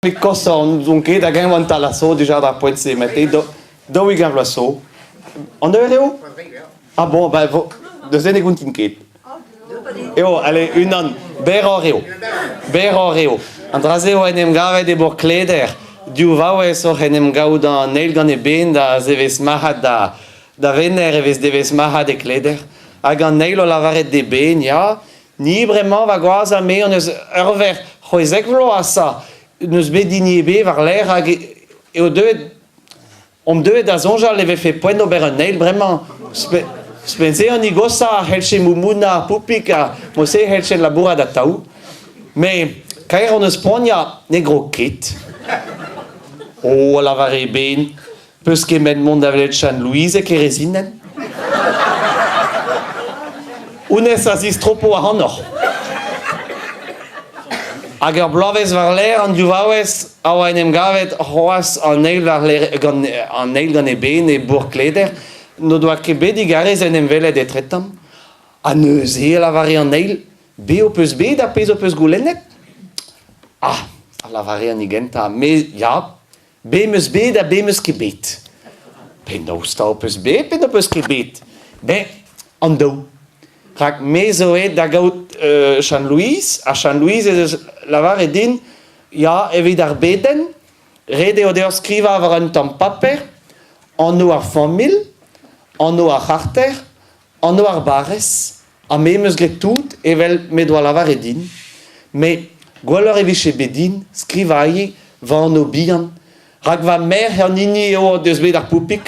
Met koshoc'h n'ouzon ket hag-eñ oan talaso dija d'ar poent-se met eo 40 vloaz zo. An eur eo? Ah bon, ben vo, neuze ne gontin ket. Eo, allez, unan, berroc'h eo. Berroc'h eo. An dra-se oa en em gavet e bourk Kleder. Div vaouez oc'h en em gaout an eil gant eben da zevezh marc'had da, da Wener e vez devezh marc'had e Kleder. Hag an eil o lavaret d'eben, ya, Ni bremañ, va gwaz ha me, hon eus ur verc'h 16 vloaz ha n'eus bet hini ebet war-lerc'h hag eo deuet omp deuet da soñjal e vefe poent ober un eil bremañ. Ouzhpenn-se an hini goshañ a c'hellje moumounañ ar poupig ha mod-se e c'hellje labourat atav. Met kaer hon eus poaniañ, ne grog ket. Oh, a lavare eben, peus ket met mont da welet Chann Louise e Kerezinenn? Honnezh a zistropo ac'hanoc'h. Hag ur bloavezh war-lerc'h an div vaouez a oa en em gavet c'hoazh an eil war-lerc'h gant an eil gant eben e bourk Kleder n'o doa ket bet digarez en em welet etretant. Ha neuze e lavare an eil, Bet ho peus bet ar pezh ho peus goulennet? Ah, a lavare an gentañ, me ya, Bet 'm eus bet ha bet 'm eus ket bet. Penaos 'ta ho peus bet pe n'ho peus ket bet? Ben, an daou. Rak me zo aet da gaout euh, Chann-Louise, ha Chann-Louise ez eus lavaret din, ya, evit ar bedenn, ret eo deoc'h skrivañ war un tamm paper anv ar familh, anv ar c'harter, Anv ar barrez, ha me 'm eus graet tout evel m'he doa lavaret din. Met gwelloc'h e vije bet din skrivañ va anv bihan, rak va merc'h an hini eo o deus bet ar poupig.